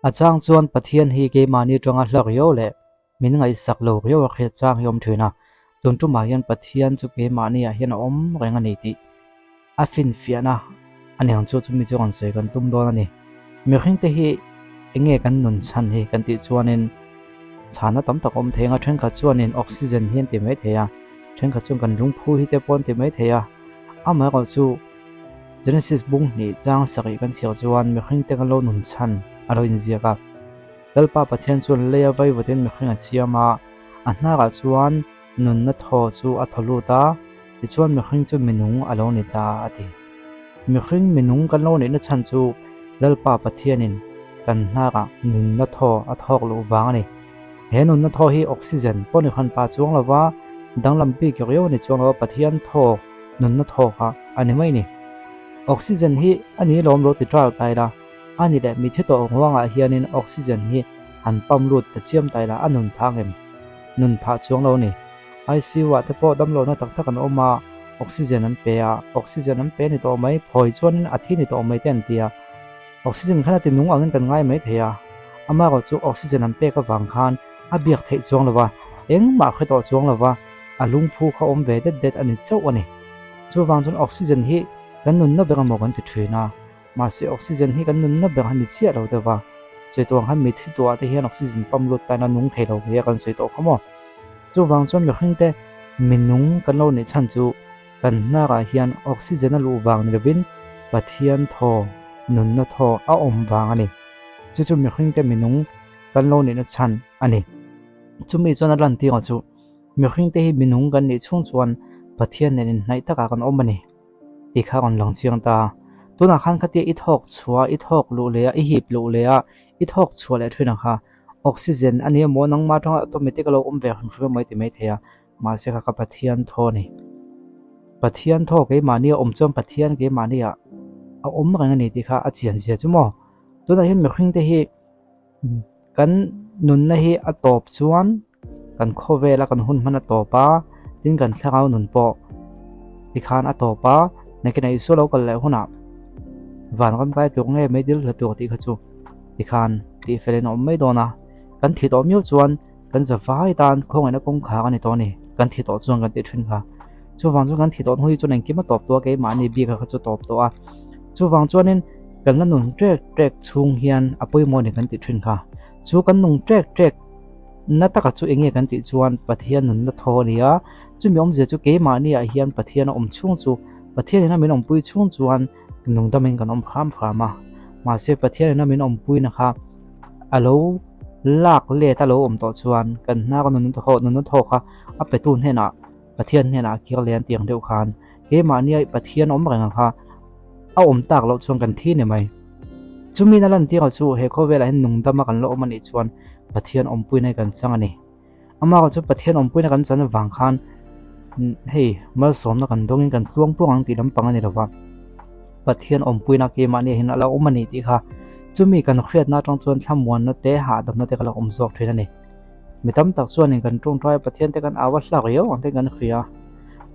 A chang chuan Pathian hi keimahni atanga hla riau leh min ngaihsak lo riau a hriat chang hi a awm thin a, tun tumah hian Pathian chu keimahni ah hian a awm reng a ni tih a finfiahna a ni ang chu chumi chu rawn sawi kan tum dawn a ni. Mihring te hi eng nge kan nun chhan hi kan tih chuanin chhana tam tak a awm thei ang a, thenkhat chuanin oxygen hi an ti mai thei a, thenkhat chuan kan lungphu hi te pawh an ti mai thei a, amaherawh chu Genesis bung hnih chang sarih kan chhiar chuan mihring te kan lo nun chhan a lo inziak a. Lalpa Pathian chuan leia vaivatin mihring a siam a, a hnarah chuan nunna thaw chu a thaw lut a, tichuan mihring chu minung a lo ni ta a ti. Mihring minung kan lo nihna chhan chu Lalpa Pathianin kan hnarah nunna thaw a thawk luh vang a ni. He nunna thaw hi oxygen pawh ni hran pah chuang lova danglam bik riau a ni chuang lova Pathian thaw nunna thaw kha a ni mai ni. Oxygen hi a ni lawm lo ti ṭal ta ila, a ni leh mitthi tawh ruangah hianin oxygen hi han pump lut ta chiam ta ila a nun phah ngem? Nun phah chuang lo ni. ICU ah te pawh damlohna tak tak an awm a, oxygen an pe a, oxygen an pe ni tawh mai, phawi chuanin a thi ni tawh mai te an ti a. Oxygen khan a ti nung angin kan ngai mai thei a, amaherawh chu oxygen an pek avang khan a biak theih chuang lo va, engmah hre tawh chuang lo va, a lungphu kha awm ve det det a ni chauh a ni. Chuvang chuan oxygen hi kan nunna ber emaw kan ti thin a, mahse oxygen hi kan nunna ber a ni chiah lo deuh va, chawituang khan mitthi tuah te hian oxygen pump lut tan a nung thei lo nia kan sawi tawh kha maw. Chuvang chuan mihring te minung kan lo neih chhan chu Kan hnarah hian oxygen a luh vang ni lovin Pathian thaw, nunna thaw a awm vang a ni. Chu chu mihringte minung kan lo nihna chhan a ni. Chumi chuan a lantir ang chu mihringte hi minung kan nih chhung chuan Pathian nen inhnaih takah kan awm a ni tih kha a rawn lang chiang ta. Tunah khan khatia i thawk chhuah, i thawk luh leh a, i hip luh leh a, i thawk chhuah leh thin ang kha oxygen a ni emaw nangmah atanga automatic a lo awm ve hrim hrim emaw i ti maithei a. Mahse kha ka Pathian thaw a ni. Pathian thaw keimahni a awm chuan Pathian keimahni ah a awm reng a ni tih kha a chian zia chu maw. Tunah hian mihring te hi kan nunna hi a tawp chuan kan khawvela kan hun hman a tawp a, tin kan thlarau nun pawh tikhan a tawp a, nakinah Isua lo kal leh hunah vanram kai tur nge mai dil hla tur tih kha chu tikhan tihfelin a awm mai dawn a, kan thih tawh miau chuan Kan za vai tan khawngaihna kawngkhar a ni tawh a ni. Kan thi tawh chuan kan tih thin kha. Chuvang chuan kan thi tawh hnu hi chuan engkim a tawp tawh a, keimahni bik a kha chu tawp tawh a. Chuvang chuanin kan la nun trek trek chhung hian a pawimawh a ni kan tih thin kha. Chu kan nung trek trek na taka chu enge kan tih chuan Pathian nunna thaw a ni a. Chumi awmzia chu keimahni ah hian Pathian a awm chhung chu Pathian ina min awmpui chhung chuan nungdamin kan awm hram hram a. Mahse Pathian ina min awmpuina kha a lo lak let a lo awm tawh chuan kan hnar a nun thaw nunna thaw kha a petu hnenah Pathian hnenah a kir leh an tih ang deuh khan keimahnia Pathian awm reng ang kha a awm tak loh chuan kan thi ni mai. Chumi na lantir ah chu he khawvelah hian nungdama kan la awm anih chuan Pathian awmpuina hi kan chang a ni. Amaherawh chu Pathian awmpuina kan chan avang khan hei malsawmna kan dawngin kan tluang tluang ang tih lampang a ni lova. Pathian awmpuina keimahni ah hian a la awm a ni tih kha chumi kan hriatna atang chuan thlamuanna te hahdamna te ka la awm zawk thin a ni. Mi tam tak chuanin kan tawngtai a Pathian te kan au a hlak riau ang te kan hria.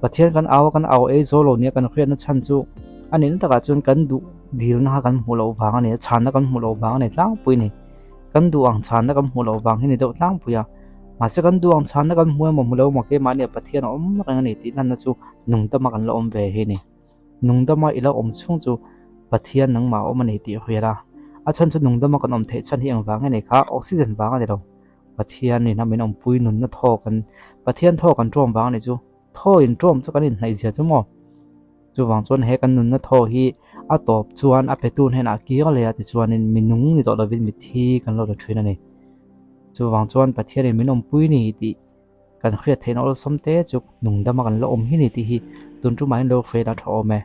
Pathian kan au a kan au ei zo lo nia kan hriatna chhan chu a nihna takah chuan kan duh dilna kha kan hmuh loh vang a ni a, chhanna kan hmuh loh vang a ni tlangpui a ni. Kan duh ang chhanna kan hmuh loh vang hi ni deuh tlangpui a. Mahse kan duh ang chhanna kan hmu emaw hmu lo emaw keimahni ah Pathian a awm reng a ni tih hlanna chu nungdama kan la awm ve hi a ni. Nungdama i lo awm chhung chu Pathian nangmah a awm a ni tih hriat a. A chhan chu nungdama kan awm theih chhan hi engvang nge ni kha oxygen vang a ni lo. Pathian in a min awmpui nunna thaw kan Pathian thaw kan ṭawm vang a ni chu. Thaw in ṭawm chu kan inhnaih zia chu maw? Chuvang chuan he kan nunna thaw hi a tawp chuan a petu hnenah kir leh a tichuanin mi nung ni tawh lovin mitthi kan lo la thin a ni. Chuvang chuan Pathianin min awmpui ni tih kan hriat theihna awlsam te chu nungdama kan la awm hi ni tih hi tun tumah hian lo hriat a tha awm e.